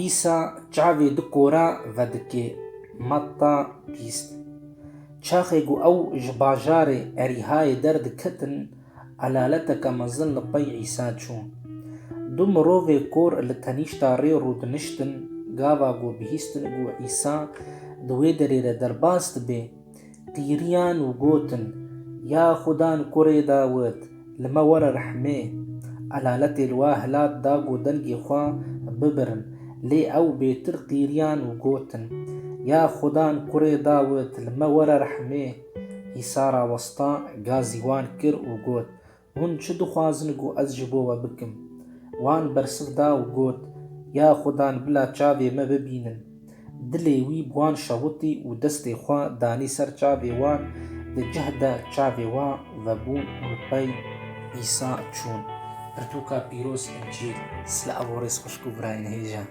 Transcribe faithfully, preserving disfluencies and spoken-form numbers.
Îsa çavê di kora vedike. Matta bîst. Çaxê ku ew ji bajarê Erîhayê derdiketin, elaleteke mezin li pey Îsa çû. Du mirovê kor li tenîşta rê rûdiniştin, gava ku bihîstin ku Îsa di wê derê de derbas dibe, qîriyan û gotin, "Ya Xudan kurê Dawid, li me were rehmê." Elaletê li wa hilat da ku dengê xwe bibirin, lê ew bêtir qîriyan û gotin, "Ya Xudan kurê Dawid, li me were rehmê." Îsa rawesta, gazî wan kir û got, "Hûn çi dixwazin ku ez ji bo we bikim?" Wan bersiv da û got, "Ya Xudan, bila çavê me bibînin." Dilê wî bi wan şewitî û destê xwe danî ser çavê wan, di cih de çavê wan vebûn û li pey Îsa çûn. Pirtûka pîroz Încîl. Silav û rêz xwişk û birayên hêja.